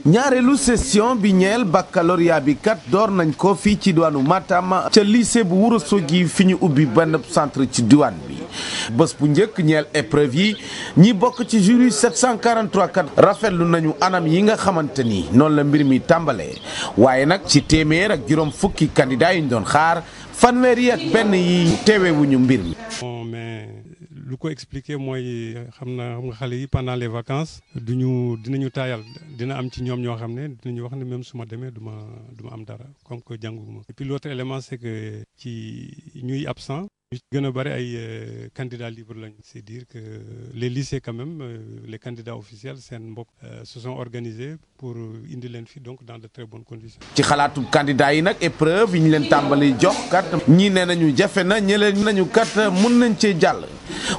ñaareelu session bi ñeel baccalauréat bi kat door nañ ko fii ci diwaanu Matam ca lycée bu Ourossogui fi ñu ubbi benn centre ci diwaan bi bés bu njëkk ñeel épreuve yi ñi bokk ci jury 743 kat rafetlu nañu anam yi nga xamante ni noonu la mbir mi tàmbalee waaye nag ci téeméer ak juróom fukki candidat yi ñu doon xaar fanweer yi ak benn yi teewewuñu mbir mi. lu ko expliquer mooy xam nga xale yi pendant les vacances dinañu taayal dina am ci ñoom ñoo xam ne dinañu wax ne même su ma demee du ma am dara comme que jànguma. Et puis l'autre élément c'est que ci ñuy absent ñu gën a bëri ay candidats libres lañu. C'est dire que les lycées quand même les candidats officiels seen mbokk se sont organisés pour indi leen fi donc dans de très bonnes conditions. ci xalaatu candidat yi nag épreuve yi ñu leen tàmbali jox kat ñii nee nañu jafe na ñeleen nañu kat mun nañ cee jàll.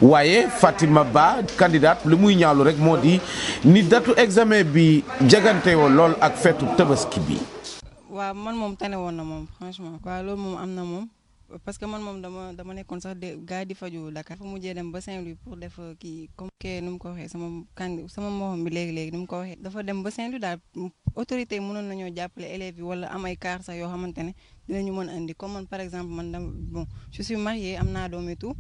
waaye Fatima Ba candidat li muy ñaawlu rek moo di ni datu examen bi jagante woo lool ak feetu tabaski bi. waaw man moom tane woon na moom franchement. waaw loolu moom am na moom parce que man moom dama nekkoon sax de gars di faju Dakar. fu mujjee dem ba Saint-Louis pour def kii comme que nu mu ko waxee sama morom bi léegi nu mu ko waxee. dafa dem ba Saint-Louis daal autorité yi mënoon nañoo jàppale élèves yi wala am ay car sax yoo xamante ne dinañu mën a indi comme man par exemple man je suis mariée am naa doom et tout.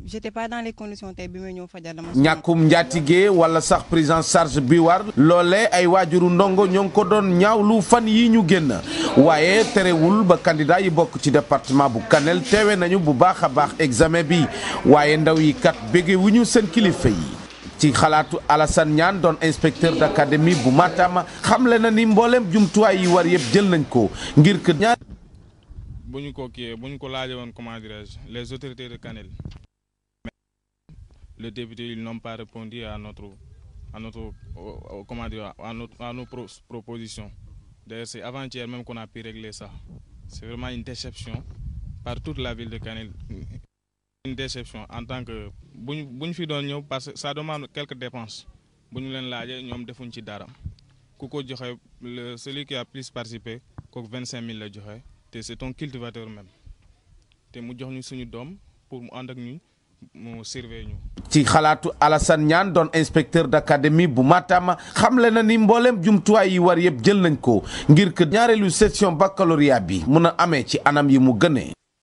J'étais pas dans les conditions tey bi may ñëw fajar dama. ñàkkum njaatige wala sax prise en charge bi war. loolee ay waajuru ndongo ñoo ngi ko doon ñaawlu fan yi ñu génn waaye terewul ba candidat yi bokk ci département bu Kanel teewe nañu bu baax a baax examen bi waaye ndaw yi kat bége wu ñu seen kilifa yi. ci xalaatu Alassane Niane doon inspecteur d'académie bu Matam xamle na ni mboolem jumtuwaay yi war yëpp jël nañ ko ngir que ñaar. bu ñu ko laajee woon comment dirais-je les autorités de Kanel. Les députés ils n'ont pas répondu à nos propositions. D'ailleurs, c'est avant-hier même qu'on a pu régler ça. C'est vraiment une déception par toute la ville de Kanel. Une déception en tant que buñ fi doon ñëw parce que ça demande quelques dépenses. Bu ñu leen laajee ñoom defuñ ci dara. Ku ko joxe celui qui a plus participé kooku 25 000 la joxe te c'est un cultivateur même. Te mu jox ñu suñu doom pour mu ànd ak ñun. ci xalaatu Alassane Niane doon inspecteur d'académie bu Matam xamle na ni mboolem jumtuwaay yi war yëpp jël nañ ko ngir que ñaareelu session baccalauréat bi mun a amee ci anam yi mu gënee.